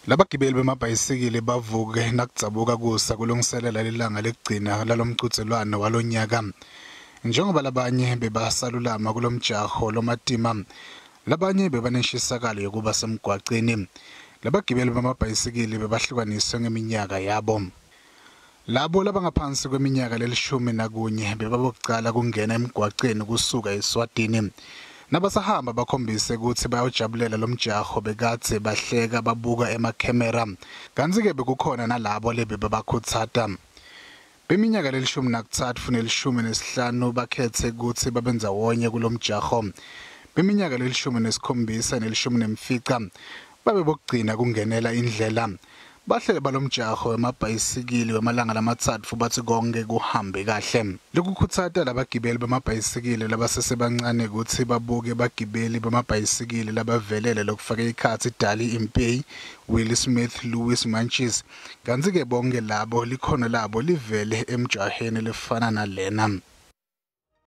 Labagibeli bemabhayisikili bavuke nakudzabuka kusa kulungiselela lilanga lekugcina lalomcudzelwano walonyaka. Njengoba labanye bebasalulama kulomjaho lomatima, labanye bebanenshisakalo yokuba semgwaceni. Labagibeli bemabhayisikili bebahlukaniswe ngeminyaka yabo. Labo labangaphansi kweminyaka leli-11 bebabokucala kungena emgwaceni kusuka eSwatini. Nabasahamba bakhombise kutsi bayawujabulela lomjaho bekadze bahleka babuka emakhemera. Kantsi-ke bekukhona nalabo lebebabakhutsata. Beminyaka leli-13 neli-15 bakhetse kutsi babe ndzawonye kulomjaho. Beminyaka leli-17 neli-15 babe bokugcina kungenela indlela. Bahleli balomjaho wemabhayisikili wemalanga lamatsatfu batsi konke kuhambe kahle. Lokukhutsata labagibeli bemabhayisikili labasesebancane kutsi babuke bagibeli bemabhayisikili labavelele lokufaka ekhatsi Dali Impey, Willie Smith, Louis Manchis, kantsi-ke bonke labo likhono labo livele emjahweni lefana nalena.